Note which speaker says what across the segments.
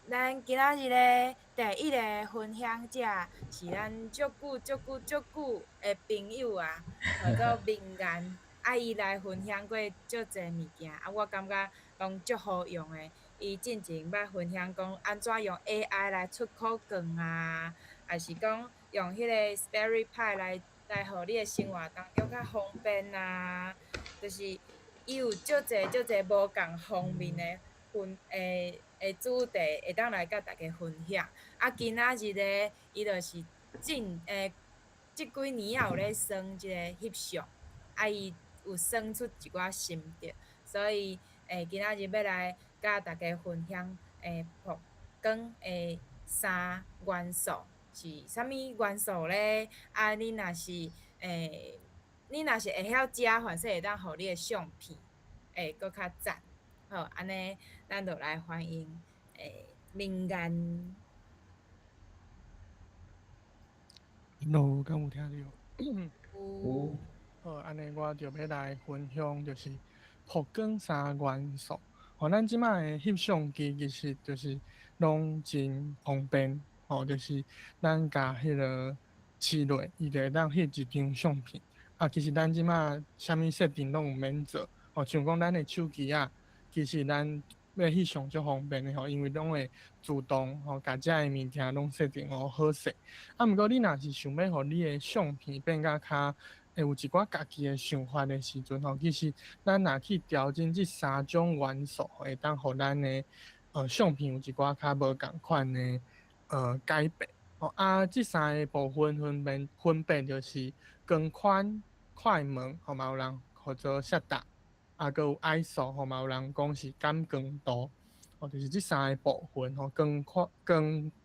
Speaker 1: 咱今仔日咧第一个分享者是咱足久足久足久的朋友啊，叫做明言。啊，伊來分享過足濟物件，啊，我感覺攏足好用的。伊進前捌分享講按怎用 AI 來出考卷啊，抑是講用彼個 Raspberry Pi 來予你的生活當中較方便啊，就是伊有足濟足濟無仝方面的分的主題會當來佮大家分享。啊，今仔日咧，伊就是進這幾年仔有咧耍這個翕相，啊，伊有耍出一寡心得，所以今仔日欲來佮大家分享曝光的三元素是啥物元素咧？啊，你若是會曉食，反正會當予你的相片會閣較讚。好，按呢，咱就來歡迎明言。
Speaker 2: Hello，敢有聽著？
Speaker 1: 有。
Speaker 2: 好，按呢我就欲來分享，就是曝光三元素。吼，咱這擺的翕相機其實就是攏真方便，吼，就是咱共彼个試落，伊就會當翕一張相片。啊，其實咱這擺啥物設定攏毋免做，吼，像講咱的手機仔，其實咱欲翕相足方便的吼，因為攏會自動吼，共遮的物件攏設定予好勢。啊，毋過你若是想欲予你的相片變甲較會有一寡家己的想法的時陣吼，其實咱若去調整這三種元素，會當予咱的相片有一寡較無仝款的改變。吼啊，這三个部分分別就是光圈、快門，吼嘛有人號做 shutter，啊，閣有 ISO 吼嘛有人講是感光度，吼，就是這三個部分吼，光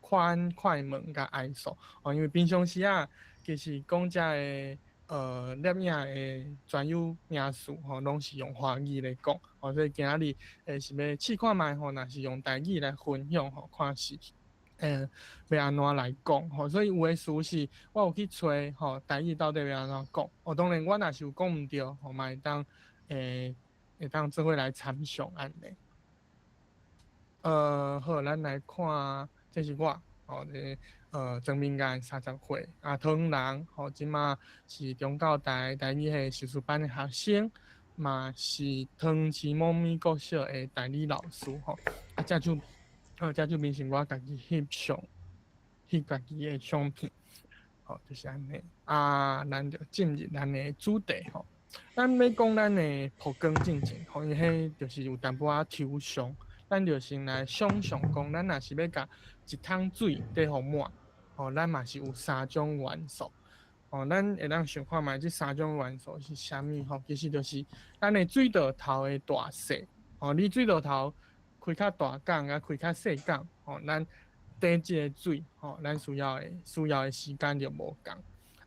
Speaker 2: 圈、快門佮 ISO。吼，因為平常時啊，其實講遮个攝影的專有名詞吼，攏是用華語來講，吼，所以今仔日是欲試看覓吼，若是用台語來分享吼，看是欲按怎來講吼，所以有的詞是我有去揣吼，台語到底欲按怎講，哦，當然我若是有講毋著吼，嘛會當做伙來參詳按呢。好，咱來看，這是我，吼，這曾明言30歲，啊，桃園人，吼，這馬是中教大台語系碩士班的學生，嘛是桃園市某咪國小的代理老師，吼，啊，這組面是我家己翕相，翕家己的相片，吼，就是按呢。啊，咱就進入咱的主題，吼，咱欲講咱的曝光進前，吼，因為彼就是有淡薄仔抽象，咱就先來想象講，咱若是欲共一桶水貯予滿，吼，咱嘛是有三種元素，吼，咱會當想看覓這三種元素是啥物？吼，其實就是咱的水道頭的大細，吼，你水道頭開較大管佮開較細管，吼，咱貯這个水，吼，咱需要的時間就無仝。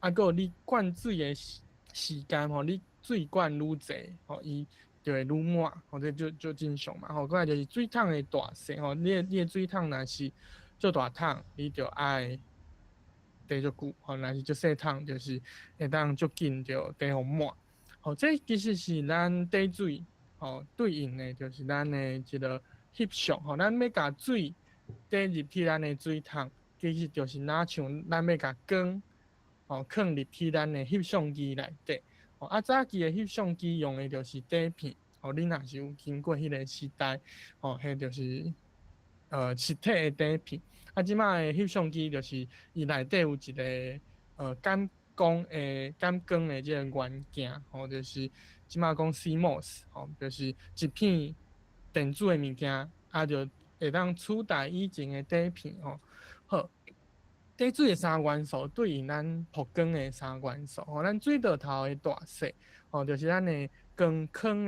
Speaker 2: 啊，閣有你灌水的時間，吼，你水灌愈濟，吼，伊就會愈滿，吼，這就正常嘛，吼。過來就是水桶的大細，吼，你的水桶若是足大桶，你就愛貯足久，吼，若是足細桶，就是會當足緊就貯予滿。吼，這其實是咱貯水，吼，對應的就是咱的一个翕相，吼，咱欲共水貯入去咱的水桶，其實就是若像咱欲共光，吼，囥入去咱的翕相機內底。吼，啊，早期的翕相機用的就是底片，吼，你若是有經過彼个時代，吼，彼就是實體的底片。啊，這擺的翕相機就是伊內底有一个感光的這个元件，吼，就是這擺講 CMOS，吼，就是一片電子的物件，啊，就會當取代以前的底片，吼。好，貯水的三元素對應咱曝光的三元素，吼，咱水道頭的大細，吼，就是咱的光圈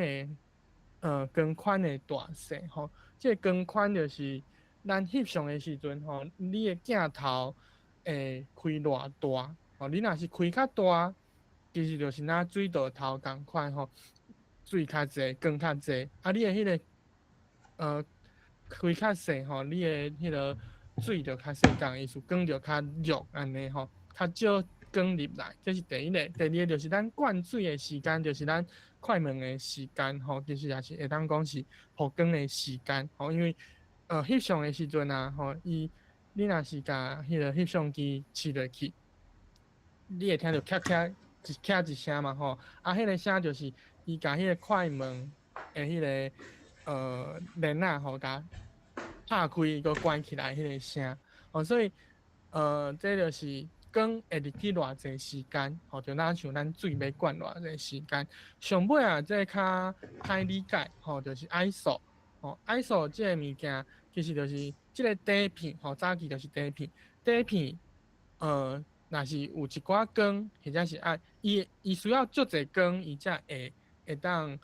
Speaker 2: 的大細，吼，這个光圈就是咱翕相的時陣，吼，你的鏡頭會開偌大，吼，你若是開較大，其實就是若水道頭仝款，吼，水較濟，光較濟，啊，你的彼个開較細，吼，你的彼个水就較細仝意思，光就較弱按呢吼，較少光入來，這是第一个。第二个就是咱灌水的時間，就是咱快門的時間，吼，其實也是會當講是曝光的時間，吼，因為翕相的時陣啊，吼，伊你若是共彼个翕相機拭落去，你會聽著咔咔一咔一聲嘛吼，啊，彼個聲就是伊共彼個快門的彼個鏈仔吼，共拍開閣關起來彼個聲，吼，所以這就是光會入去偌濟時間，吼，就若像咱水欲灌偌濟時間。上尾啊，這較歹理解，吼，就是 ISO，吼，ISO 這个物件其實就是這个底片，吼，早期就是底片，底片，若是有一寡光，或者是愛伊伊需要足濟光，伊才會會當，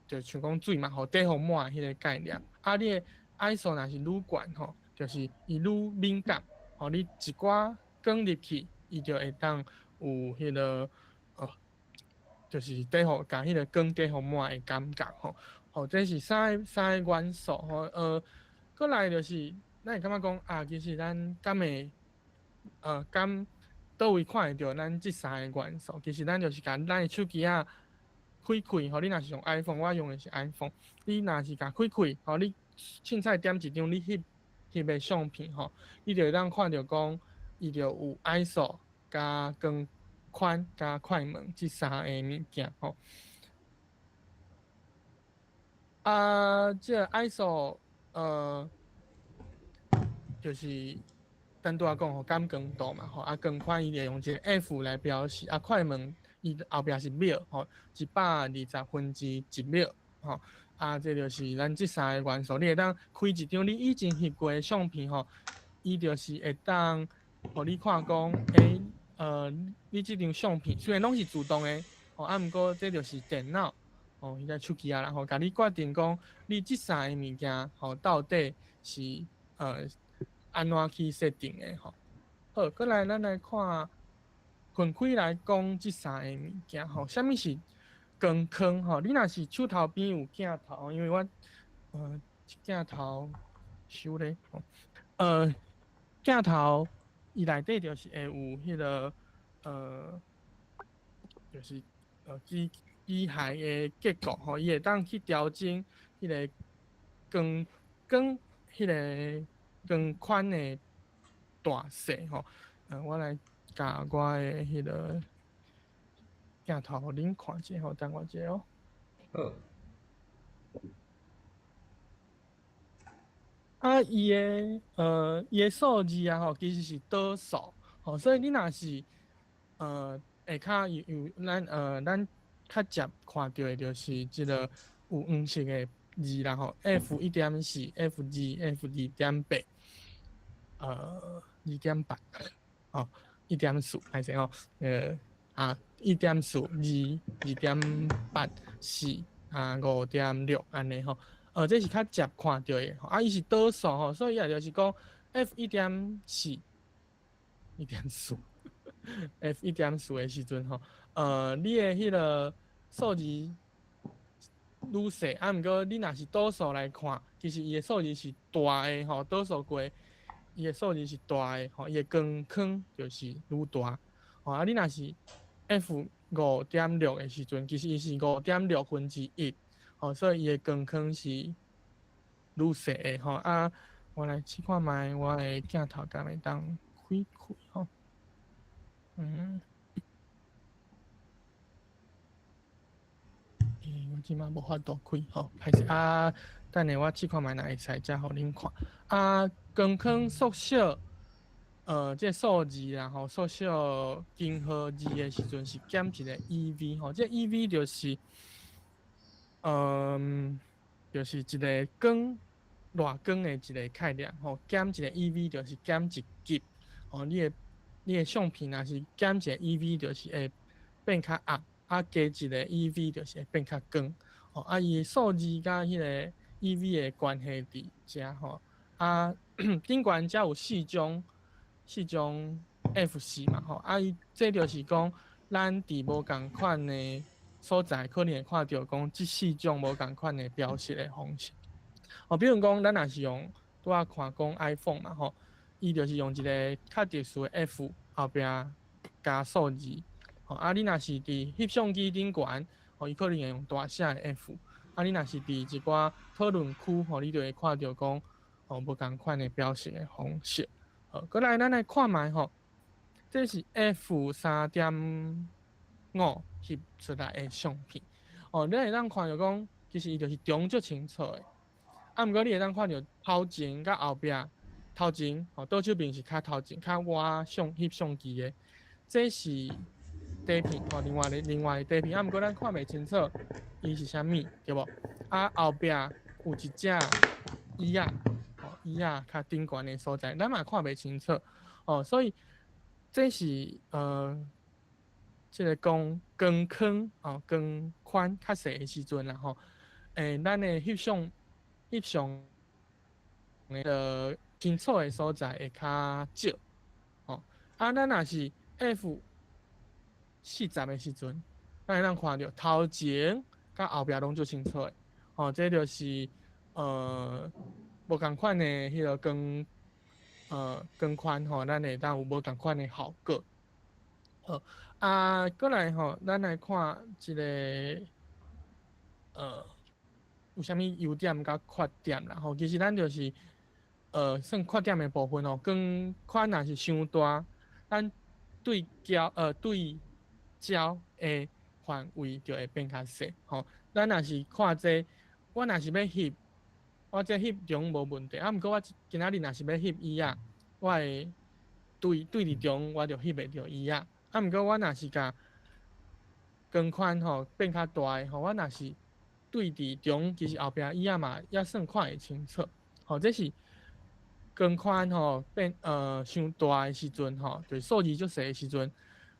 Speaker 2: 就像講水嘛，吼，底予滿彼个概念。啊，你的 ISO 若是愈懸吼，就是伊愈敏感，吼，你一寡光入去，伊就會當有彼个，就是底予共彼个光底予滿的感覺吼。吼，這是三个三个元素吼，閣來就是，咱會感覺講啊，其實咱敢會，敢佗位看會著咱這三个元素，其實咱就是共咱的手機仔開開吼，你若是用 iPhone，我用的是 iPhone，你若是共開開，吼，你凊彩點一張你翕翕的相片吼，你就會當看著講，伊就有 ISO 加光寬加快門這三个物件吼。啊，這个 ISO，就是咱拄仔講吼，減光度嘛吼，啊，光寬伊會用一個 F 來標示，啊，快門伊後壁是秒吼，1/120秒吼，啊，這就是咱這三个元素，你會當開一張你以前翕過的相片吼，伊就是會當予你看講，欸，你這張相片雖然攏是自動的，吼，啊，毋過這就是電腦。吼，彼個手機啊啦吼，共你決定講，你這三個物件吼，到底是按怎去設定的吼。好，閣來咱來看分開來講這三个物件吼，啥物是光圈吼？你若是手頭邊有鏡頭，因為我鏡頭收咧，吼，鏡頭伊內底就是會有彼個就是機機械的結構吼，伊會當去調整彼個光光彼个光寬的大細吼。我來共我的彼个鏡頭予恁看者吼，等我一下哦。
Speaker 3: 好。
Speaker 2: 啊，伊的數字啊吼，其實是倒數，吼，所以你若是下跤有有咱較捷看著的就是這个有黃色的字啦吼，F 1.4、F2、F2.8，2.8，吼，1.4，歹勢吼，啊，1.4、2、2.8、4啊，5.6按呢吼。這是較捷看著的，啊，伊是倒數吼，所以也就是講 F 1.4，1.4，F 1.4的時陣吼，你的彼个數字愈細，啊，毋過你若是倒數來看，其實伊的數字是大的吼，倒數過，伊的數字是大的吼，伊的光圈就是愈大，吼，啊，你若是 F 5.6的時陣，其實伊是1/5.6，吼，所以伊的光圈是愈細的吼。啊，我來試看覓，我的鏡頭敢會當開開吼。欸，我這馬無法度開吼，歹勢啊！等下我試看覓，若會使才予恁看。啊，光圈縮小，這个數字啦吼，縮小根號二的時陣是減一個 EV 吼，這個 EV 就是，就是一個光偌光的一個概念吼，減一個 EV 就是減一級，吼，你的相片若是減一個 EV 就是會變較暗，啊，加一個 EV 就是會變較光，吼，啊，伊的數字佮彼個 EV 的關係佇遮吼，啊，頂懸遮有四種，四種 F4嘛吼，啊，伊這就是講咱佇無仝款的所在可能會看著講這四種無仝款的標識的方式。哦，比如講，咱若是用拄仔看講 iPhone 嘛吼，伊就是用一個較特殊的 F 後壁加數字。吼，啊，你若是佇翕相機頂懸，吼，伊可能會用大寫的 F。啊，你若是佇一寡討論區吼，你就會看著講吼無仝款的表現的方式。好，閣來咱來看覓吼，這是 F 3.5翕出來的相片。哦，你會當看著講，其實伊就是中足清楚的。啊，毋過你會當看著頭前佮後壁，頭前吼倒手邊是較頭前較倚相翕相機的，這是底片吼，另外的底片，啊，毋過咱看袂清楚伊是啥物，對無？啊，後壁有一隻椅仔，吼，椅仔較頂懸的所在，咱嘛看袂清楚，哦，所以這是這个光光圈哦，光寬較細的時陣啦吼，咱的翕相的清楚的所在會較少，吼。啊，咱若是 F 40的時陣，咱會當看著頭前佮後壁攏足清楚的，吼，這就是無仝款的彼个光寬吼，咱會當有無仝款的效果。好，啊，閣來吼，咱來看一个有啥物優點佮缺點啦吼。其實咱就是算缺點的部分吼，光寬若是傷大，咱對焦的範圍就會變較細吼。咱若是看這，我若是欲翕，我這翕中無問題，啊，毋過我今仔日若是欲翕椅仔，我會對佇中，我就翕袂著椅仔。啊，毋過我若是共光寬吼變較大的吼，我若是對佇中，其實後壁椅仔嘛猶算看會清楚。吼，這是光寬吼變傷大的時陣吼，就是數字足細的時陣，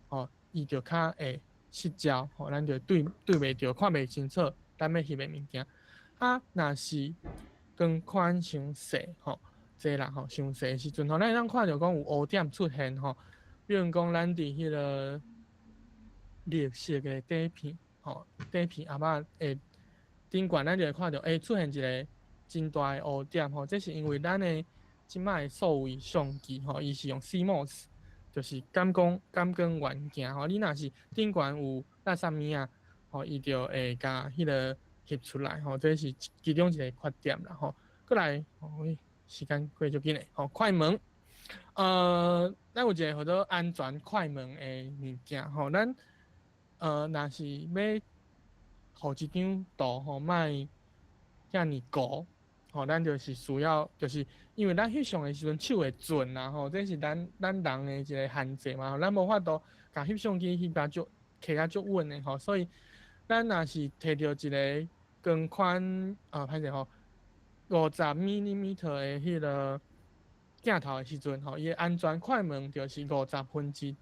Speaker 2: 吼，伊就較會失焦，吼，咱就對袂著，看袂清楚咱欲翕的物件。啊，若是光寬傷細吼，這啦吼，傷細的時陣吼，咱會當看著講有烏點出現吼。比如講，咱佇彼个綠色的底片，吼，底片盒仔的頂懸，咱就會看著，出現一个真大的烏點吼。這是因為咱的這擺的數位相機吼，伊是用 CMOS，就是感光元件吼。你若是頂懸有垃圾物仔，吼，伊就會共彼个翕出來吼。這是其中一个缺點啦吼。閣來，吼，時間過足緊的，吼，快門。咱有一个號做安全快門的物件吼，咱若是欲予一張圖吼，莫遮爾糊，吼，咱就是需要，就是因為咱翕相的時陣手會震啦吼，這是咱人的一个限制嘛，咱無法度共翕相機翕甲足揢甲足穩的吼，所以咱若是摕著一个光寬歹勢吼，50 millimeter 的彼个鏡頭的時陣吼，伊的安全快門就是1/50，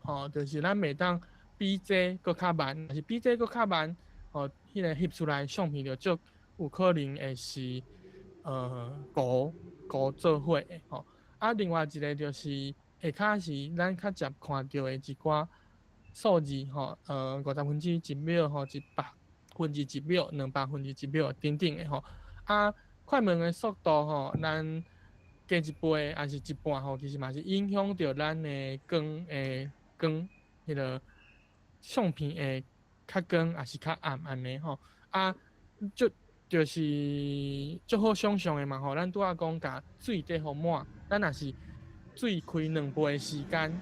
Speaker 2: 吼，就是咱袂當比這閣較慢，若是比這閣較慢，吼，彼个翕出來相片就足有可能會是糊糊做伙的吼。啊，另外一个就是下跤是咱較捷看著的一寡數字吼，1/50秒吼，1/100秒、1/200秒等等的吼。啊，快門的速度吼，咱加一倍抑是一半吼，其實嘛是影響著咱的光的光，彼个相片會較光抑是較暗按呢吼。啊，就是足好想像的嘛吼，咱拄仔講共水綴予滿，咱若是水開兩倍的時間，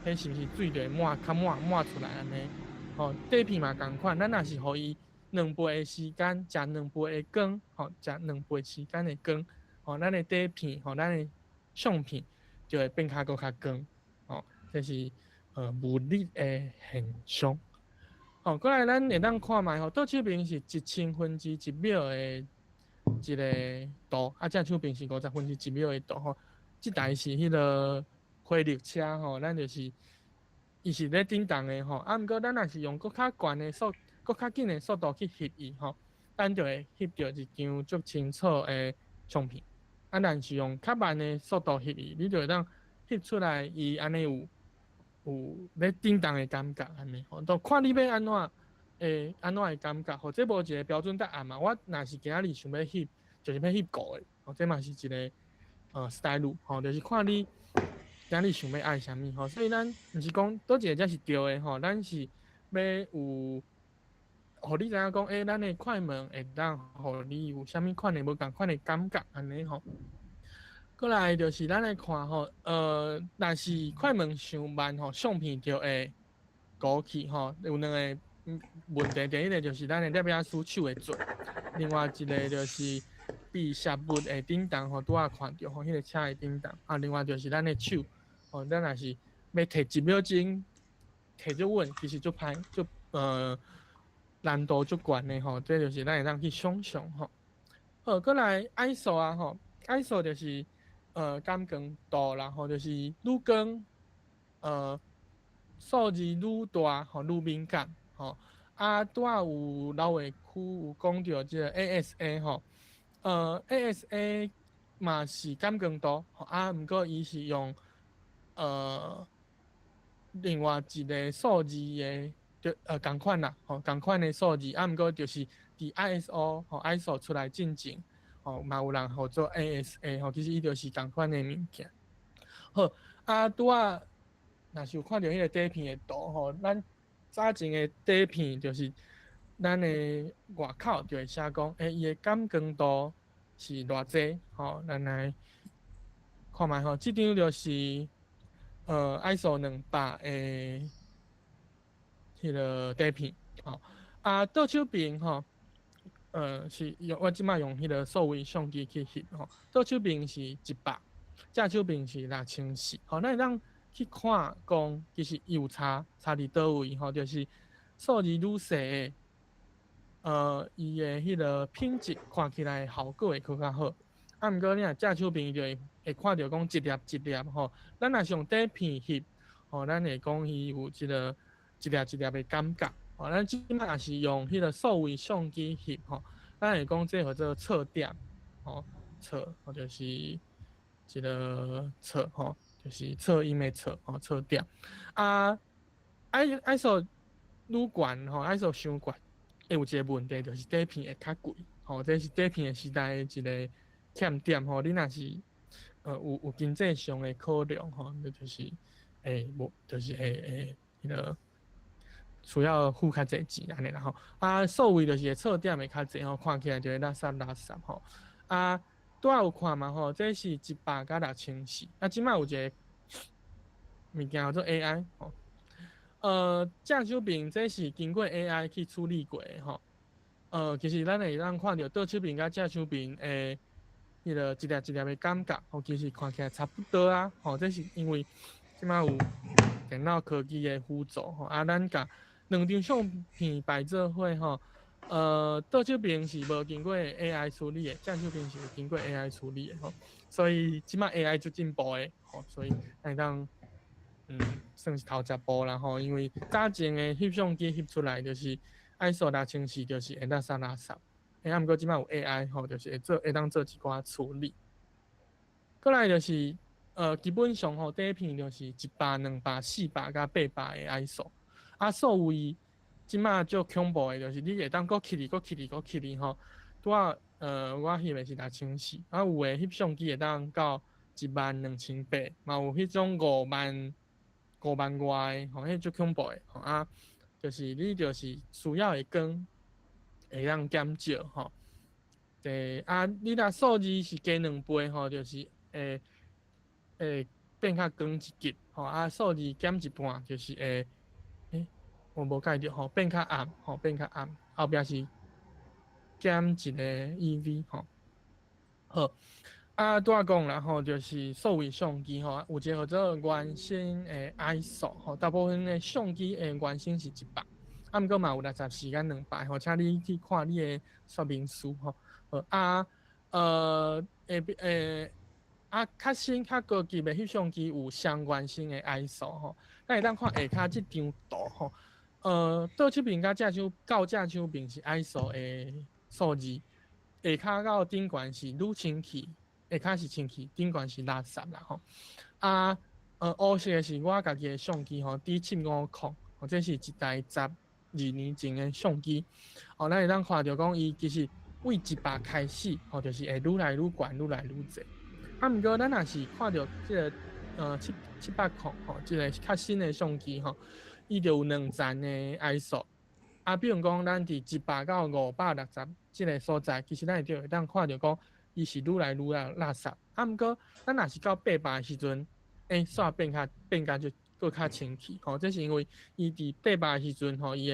Speaker 2: 彼是毋是水就會滿較滿滿出來按呢？吼，底片嘛仝款，咱若是予伊兩倍的時間，食兩倍的光，吼，食兩倍時間的光，吼，咱的底片，吼，咱的相片就會變較閣較光，吼，這是物理的現象。吼，閣來咱會當看覓吼，倒手邊是1/1000秒的一个圖，啊，正手邊是1/50秒的圖吼。這台是彼个回力車吼，咱就是伊是咧振動的吼，啊，毋過咱若是用閣較懸的速、閣較緊的速度去翕伊吼，咱就會翕著一張足清楚的相片。啊，若是用較慢的速度翕伊，你就會當翕出來伊按呢有咧振動的感覺按呢吼，就看你欲按怎會按怎的感覺，吼，這無一个標準答案嘛。我若是今仔日想欲翕，就是欲翕糊的，吼，這嘛是一个style 吼，就是看你今仔日想欲愛啥物吼。所以咱毋是講佗一个才是對的吼，咱是欲有予你知影講，欸，咱的快門會當予你有啥物款的無仝款的感覺按呢吼。過來就是咱來看吼，若是快門傷慢吼，相片就會糊去吼。有兩个問題，第一个就是咱的攝影師手會震，另外一个就是被攝物的振動吼，拄仔看著吼，彼个車的振動。啊，另外就是咱的手，吼，咱若是欲提一秒鐘提足穩，其實足歹，足難度足懸的吼。這就是咱會當去想像吼。好，過來 ISO 啊吼，ISO 就是感光度啦吼，就是愈光，數字愈大吼，愈敏感吼。啊，拄仔有老話區有講著這个 ASA 吼，ASA 嘛是感光度，啊，毋過伊是用另外一个數字的，就仝款啦，吼，仝款的數字，啊，毋過就是佇 ISO 吼 ISO 出來進前，吼，嘛有人號做 ASA 吼，其實伊就是仝款的物件。好，啊，拄仔若是有看著彼个底片的圖吼，咱早前的底片就是咱的外口就會寫講，欸，伊的感光度是偌濟，吼，咱來看覓吼，這張就是ISO 200的彼个底片，吼，啊，倒手邊吼，是用我這擺用彼个數位相機去翕吼，倒手邊是100，正手邊是6400，吼，咱會當去看講，其實伊有差差佇佗位吼，就是數字愈細的，伊的彼个品質看起來效果會閣較好。啊，毋過你若正手邊就會看著講一粒一粒吼，咱若是用底片翕，吼，咱會講伊有這个一粒一粒的感覺。吼，咱這擺若是用彼个數位相機翕吼，咱會講這號做錯點，吼，錯，或者是這个錯吼，就是錯音的錯吼，錯點。啊，ISO 愈懸吼，ISO 傷懸，會有一个問題，就是底片會較貴，吼，這是底片的時代的一个欠點吼。你若是有經濟上的考量吼，那就是會無，就是會彼个需要付較濟錢按呢啦吼。啊，數位就是會錯點會較濟吼，看起來就會垃圾垃圾吼。啊，拄仔有看嘛吼，這是100佮6400。啊，這擺有一个物件叫做 AI 吼。正手邊這是經過 AI 去處理過的吼。其實咱會當看著倒手邊佮正手邊的彼个一粒一粒的感覺，吼，其實看起來差不多啊。吼，這是因為這擺有電腦科技的輔助吼。啊，咱共兩張相片擺做伙吼，倒手邊是無經過 AI 處理的，正手邊是有經過 AI 處理的吼。所以這擺 AI 足進步的，吼，所以會當算是頭一步啦吼。因為早前的翕相機翕出來就是 ISO 6400，就是會垃圾垃圾。欸，啊，毋過這擺有 AI 吼，就是會當做一寡處理。過來就是基本上吼，底片就是100、200、400佮800的 ISO。啊，數位這擺足恐怖的，就是你會當閣起哩、閣起哩、閣起哩吼。拄仔我翕的是6400，啊，有的翕相機會當到12800，嘛有彼種5萬外的吼，彼足恐怖的吼啊，就是你就是需要的光會當減少吼。啊，你若數字是加兩倍吼，就是會變較光一級吼，啊，數字減一半就是會，欸，我無蓋著吼，變較暗吼，變較暗，後壁是減一个 EV 吼。好，啊，拄仔講啦吼，就是數位相機吼，有一个號做原生的 ISO 吼，大部分的相機的原生是100，啊，毋過嘛有64佮200吼，請你去看你的說明書吼。好啊，會啊，較新較高級的翕相機有雙原生的 ISO 吼，咱會當看下跤這張圖吼，倒手邊佮正手到正手邊是 ISO 的數字，下跤到頂懸是愈清氣，下跤是清氣，頂懸是垃圾啦吼。啊，烏色的是我家己的相機吼，D750，吼，這是一台12年前的相機，哦，咱會當看著講伊其實對100開始，吼，就是會愈來愈懸，愈來愈濟。啊，毋過咱若是看著這个780吼，這个較新的相機吼，伊就有兩層的 ISO，啊，比如講，咱佇100到560這个所在，其實咱會著會當看著講，伊是愈來愈來垃圾。啊，毋過咱若是到800的時陣，煞變較就閣較清氣吼。這是因為伊佇八百的時陣吼，伊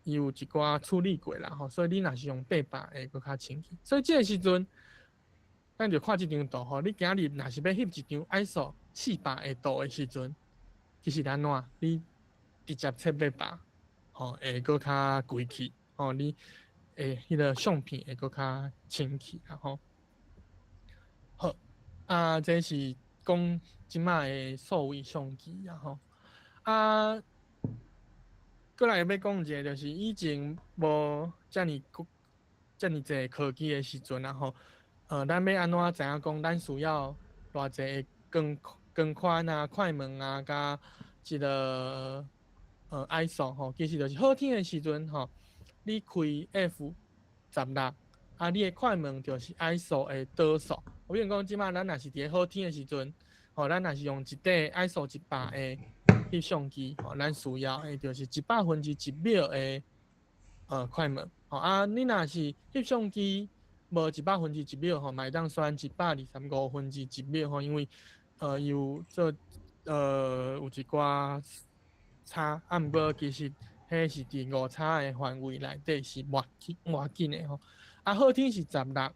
Speaker 2: 有一寡處理過啦吼，所以你若是用八百會閣較清氣。所以這个時陣，咱就看這張圖吼，你今日若是欲翕一張 ISO 400的圖的時陣，其實按怎？你直接設八百，吼，會閣較規氣，吼，你會彼个相片會閣較清氣啦吼。好，啊，這是講這擺的數位相機啊吼。啊，閣來欲講一个，就是以前無遮爾遮爾濟科技的時陣啊吼，咱欲按怎知影講咱需要偌濟的光圈啊、快門啊，佮這个ISO 吼，其實就是好天的時陣吼，你開 F 16，啊，你的快門就是 ISO 的倒數。我比如講，這擺咱若是佇咧好天的時陣，吼，咱若是用一塊 ISO 100的翕相機，吼，咱需要的就是1/100秒的快門。吼啊，你若是翕相機無1/100秒吼，嘛會當選1/125秒吼，因為伊有做有一寡差，啊，毋過其實彼是佇誤差的範圍內底是偌緊偌緊的吼。啊，好天是十六，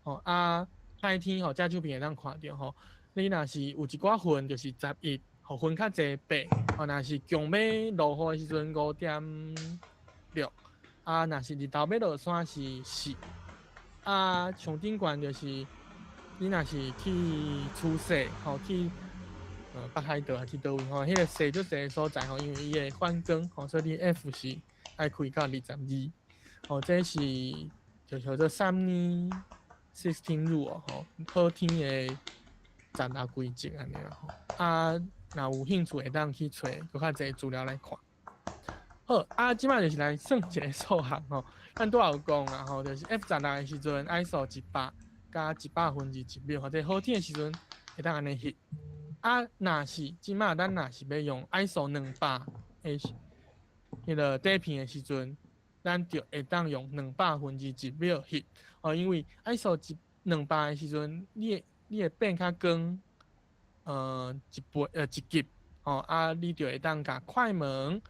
Speaker 2: 吼啊，歹天吼，這手邊會當看著吼。你若是有一寡雲，就是11，吼雲較濟八，吼若是強欲落雨的時陣5.6，啊，若是日頭欲落山是4，啊，上頂懸就是你若是去出雪，吼去北海道還去佗位吼，彼个雪足濟的所在吼，因為伊會反光吼，所以你 F 是愛開到22，吼，這是就叫做三 sixteen rule 吼，好天的十六規則按呢啦吼。啊，若有興趣會當去揣閣較濟資料來看。好，啊，這擺就是來算一个數學吼。咱拄仔有講啊吼，就是 F 十六的時陣，ISO 100加1/100秒，或者好天的時陣會當按呢翕。啊，若是這擺咱若是欲用 ISO 200的彼个底片的時陣，咱就會當用1/200秒翕。哦，因為 ISO 200的時陣，你會變較光，一倍一級，吼，啊，你就會當共快門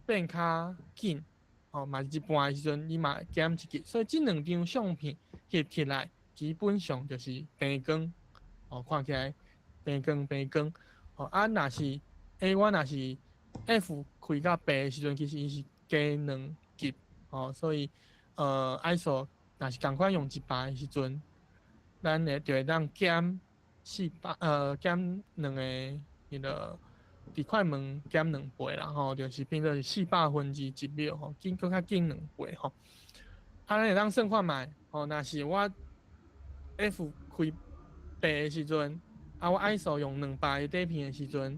Speaker 2: 變較緊，吼，嘛是一半的時陣，你嘛減一級，所以這兩張相片翕起來，基本上就是平光，哦，看起來平光平光，吼，啊，若是我若是 F 開到八的時陣，其實伊是加兩級，吼，所以ISO 若是仝款用100的時陣，咱會就會當減400，減兩個彼个佇快門減兩倍啦吼，就是變做是1/400秒吼，緊閣較緊兩倍吼。啊，咱會當算看覓吼，若是我 F 開八的時陣，啊，我 ISO 用200的底片的時陣，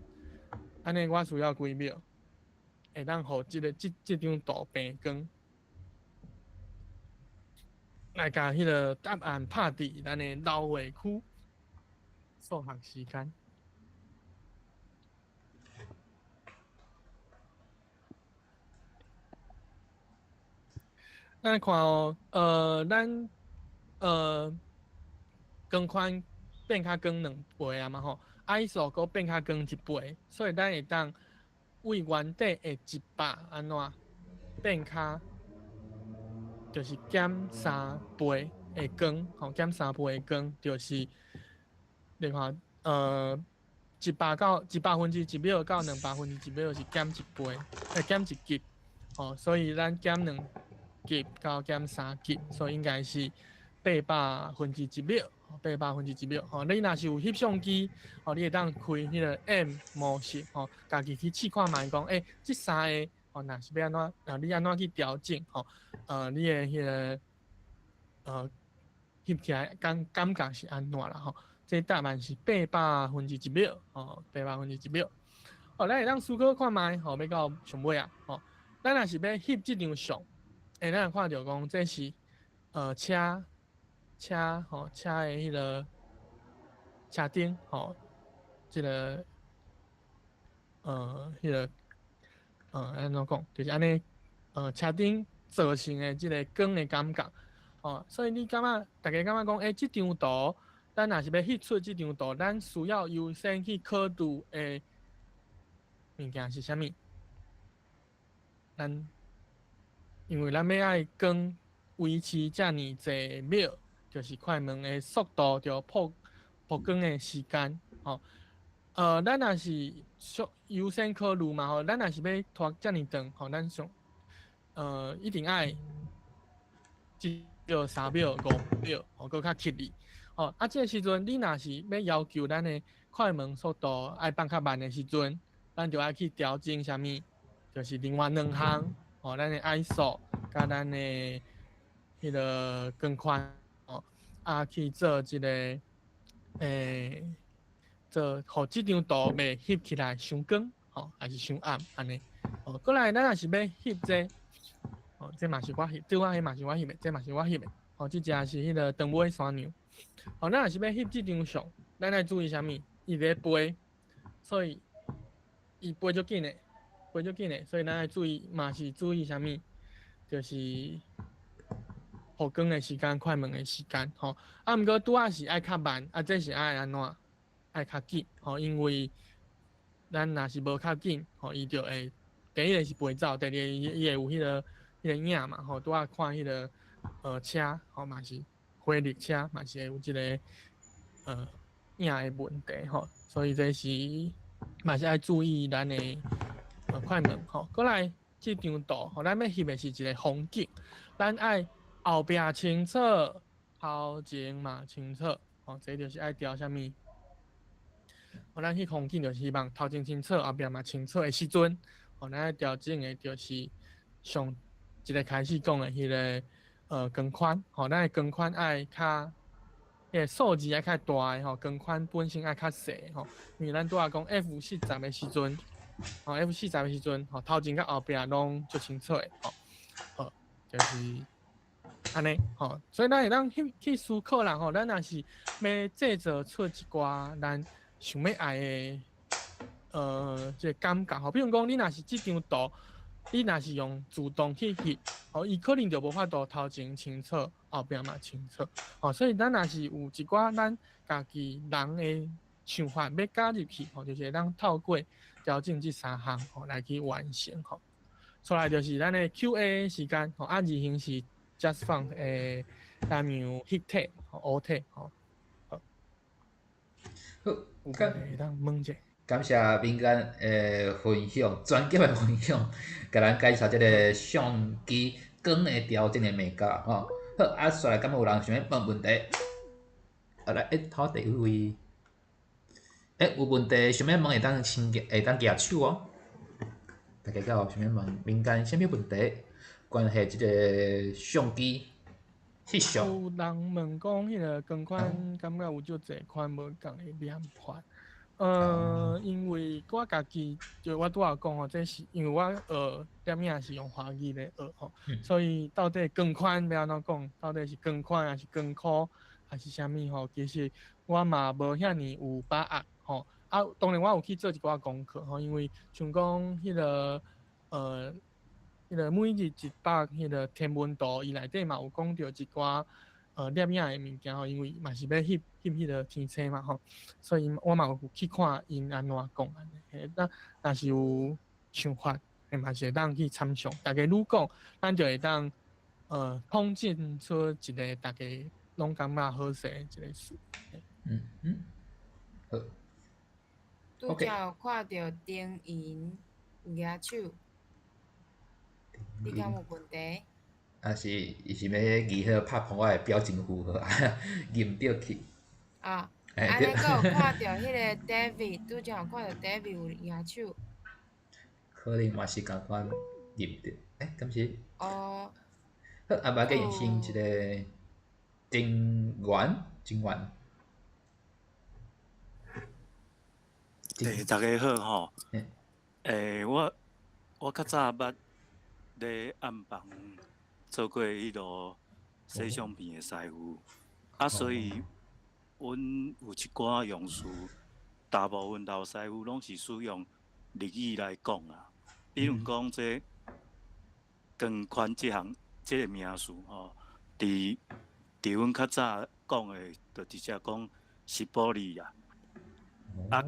Speaker 2: 按呢我需要幾秒，會當予這个這張圖平光？來共彼个答案拍佇咱的留話區。數學時間。咱來看哦，咱光圈變較光兩倍啊嘛吼，ISO閣變較光一倍，所以咱會當為原底的100按怎變較，就是減三倍的光，吼，減三倍的光，就是你看，100到1/100秒到1/200秒是減一倍，減一級，吼，所以咱減兩級到減三級，所以應該是1/800秒，1/800秒。吼，你若是有翕相機，吼，你會當開彼个 M 模式，吼，家己去試看覓講，這三个，吼，若是欲按怎，啊，你按怎去調整，吼，你的彼个，翕起來感覺是按怎啦，吼。這答案是1/800秒，吼，八百分之一秒。哦，咱會當思考看覓，吼，欲到上尾啊，吼，咱若是欲翕這張相，咱會看著講這是，車吼，車的彼个車頂，吼，這个，彼个，按怎講，就是按呢，車頂造成的這个光的感覺。吼，所以你感覺大家感覺講，欸，這張圖，咱若是欲翕出這張圖，咱需要優先去考慮的物件是啥物？咱因為咱欲愛光維持遮爾濟秒，就是快門的速度，著曝光的時間，吼。咱若是優先考慮嘛，吼，咱若是欲拖遮爾長，吼，咱上一定愛至少3秒、5秒，吼，閣較吉利。吼，啊，這个時陣你若是欲要求咱的快門速度愛放較慢的時陣，咱就愛去調整啥物？就是另外兩項，吼，咱的 ISO 佮咱的彼个光寬，吼，啊去做一个，做予這張圖袂翕起來傷光，吼，還是傷暗按呢。吼，過來咱若是欲翕這個，吼，這嘛是我翕，拄仔彼嘛是我翕的，這嘛是我翕的，吼，這隻是彼个長尾山羊。吼，咱若是欲翕這張相，咱愛注意啥物？伊佇咧飛，所以伊飛足緊的，飛足緊的，所以咱愛注意，嘛是注意啥物？就是曝光的時間、快門的時間，吼。啊，毋過拄仔是愛較慢，啊，這是愛按怎？愛較緊，吼，因為咱若是無較緊，吼，伊就會第一个是飛走，第二个伊會有彼个影嘛，吼，拄仔看彼个車，吼嘛是回力車，嘛是會有這个影的問題，吼，所以這是嘛是愛注意咱的快門，吼。過來這張圖，吼，咱欲翕的是一个風景，咱愛後壁清楚，頭前嘛清楚，吼，這就是愛調啥物？吼，咱翕風景就是希望頭前清楚，後壁嘛清楚的時陣，吼，咱愛調整的就是上一个開始講的彼个光寬，吼，咱的光寬愛較，彼个數字愛較大的吼，光寬本身愛較細吼，因為咱拄仔講 F 四十的時陣，吼 F 四十的時陣，吼頭前佮後壁攏足清楚的，吼，好，就是按呢，吼，所以咱會當去思考啦，吼，咱若是欲製造出一寡咱想欲愛的，這个感覺吼，比如講，你若是這張圖，你若是用自動去翕，吼，伊可能就無法度頭前清楚，後壁嘛清楚，吼，所以咱若是有一寡咱家己人的想法欲加入去，吼，就是會當透過調整這三項吼來去完成吼。出來就是咱的 Q&A 時間，吼，啊，字型是 Just Font 的單名翕體，吼，烏體，吼。
Speaker 3: 好，
Speaker 2: 有會當問者。
Speaker 3: 感謝民間的分享，專業的分享，共咱介紹這个相機光的調整的眉角吼。好，啊，紲來敢有人想欲問問題？啊來，欸，頭第幾位？欸，有問題想欲問會當先會當舉手哦。大家敢有想欲問民間啥物問題？關係這个相機翕相。
Speaker 2: 有人問講，彼个光寬感覺有足濟款無仝的念法。因為我家己就我拄仔講吼，這是因為我學攝影是用華語咧學吼，所以到底光寬欲按怎講？到底是光寬還是光箍還是啥物吼？其實我嘛無遐爾有把握吼。啊，當然我有去做一寡功課吼，因為像講彼个每日一百彼个天文圖，伊內底嘛有講著一寡攝影的物件吼，因為嘛是欲翕翕彼个天星嘛吼，所以我嘛有去看𪜶按怎講按呢。嘿，那若是有想法，嘛是會當去參詳。大家愈講，咱就會當統整出一个大家攏感覺好勢的一個詞。
Speaker 3: 嗯嗯，好。
Speaker 1: 拄才有看著丁銀有舉手，你敢有問題？
Speaker 3: 啊是，伊是欲舉彼个拍破我的表情符號，認著去。
Speaker 1: 啊，按呢閣有看著彼个 David，拄才有看著 David 有舉手。
Speaker 3: 可能嘛是仝款認著，欸，敢是？
Speaker 1: 哦。
Speaker 3: 好，啊，無緊先一个丁元，丁元。
Speaker 4: 欸，大家好吼。欸，我較早捌咧暗房做過彼落洗相片的師傅，啊，所以阮有一寡用詞，大部分老師傅攏是使用日語來講啊。比如講這光寬這項，這个名詞吼，佇阮較早講的，就直接講是玻璃啊。啊，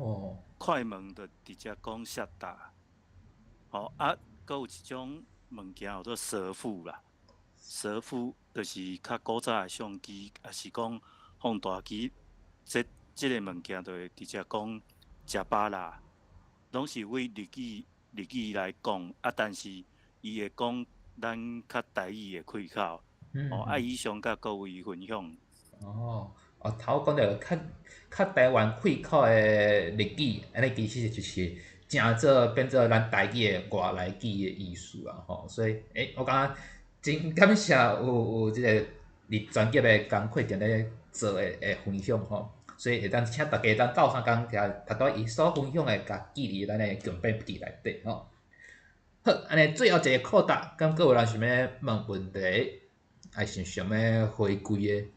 Speaker 4: 快門就直接講 shutter。吼啊，閣有一種物件叫做蛇腹啦，蛇腹就是較古早的相機，抑是講放大機，這個物件就會直接講食飽啦，攏是為日語來講啊，但是伊會講咱較台語的開口。哦，啊，以上佮各位分享。
Speaker 3: 哦，哦，頭講著較台灣開口的日語，按呢其實就是誠做變做咱台語的外來語的意思啊吼，所以，我感覺真感謝有這个佇專業的工課佇咧做的分享吼，所以會當請大家當鬥相共徛頭拄伊所分享的，共記佇咱的強筆記內底吼。好，按呢最後一個扣答，敢閣有人想欲問問題，抑是想欲回饋的？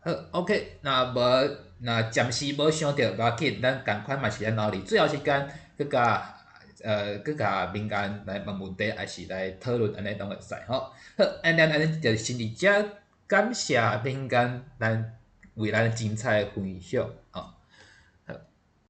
Speaker 3: 好，OK，若無若暫時無想著，無要緊，咱仝款嘛是咱留佇最後時間，閣共民間來問問題，抑是來討論，按呢攏會使吼。好，按呢按呢就先佇遮感謝民間咱為咱精彩的分享，吼。